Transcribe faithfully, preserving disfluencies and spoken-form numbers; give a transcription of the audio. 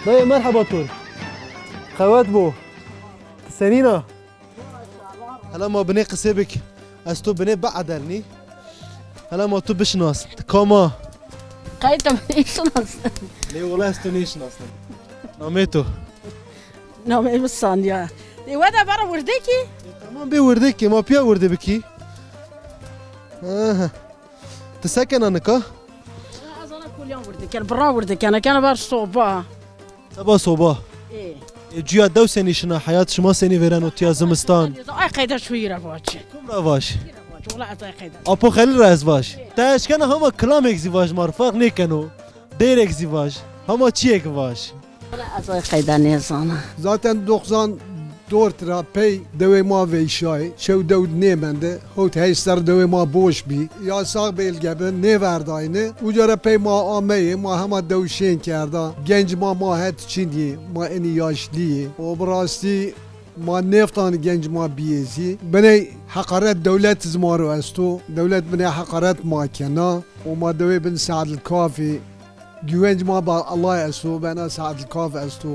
Dayê merheba to rê. Qewet bo. Ti senîn a? Hela ma binê qisê bik. Ez to binê biedelnî. Hela ma to bişinas. Ti kam a? Qey ti nêşinasnî? Nê wela ez to nêşinasnî. Namê to? Namê mi Sanya. Ê, we de vera wirdekî? Tamam, bê wirdekî, ma pîya wirde bikî. Aha. Ti se kena nika? Ez ana kolîyan wirde ken, bira wirde ken, kena ver soba. Seba soba. Ê. Ê, cuya dew senî şina, heyat şima senî vêreno tiya zimistan? Ay qeyde şu yî ra vaci. Kum ra vaş? Wala ez ay qeyde. Apo Xelîl ra ez vaş. Te eşkena hema kilamêk zî vaş, ma rê ferq nêkeno. Dêrêk zî vaş. Hema çîyêk vaş. Wala ez ay qeyde nêzana. Zaten doksan dört ra pey dewê ma veyşayê. Çew dew nêmende. Hewt heşt serr dewê ma boş bî. Yasax bêlge bi, nêverdayne. Uca ra pey ma ameyê, ma hema dew şên kerda. Genc ma, ma het çin yê, ma enî yaşlî yê. O bi rastî ma nêftan genc ma bîyê zî. Biney heqaret dewlet zî ma ro esto. Dewlet biney heqaret ma kena. O ma dewê bin Seedilkafî. Güvenc ma ba Allah esto, bena Seedilkaf esto.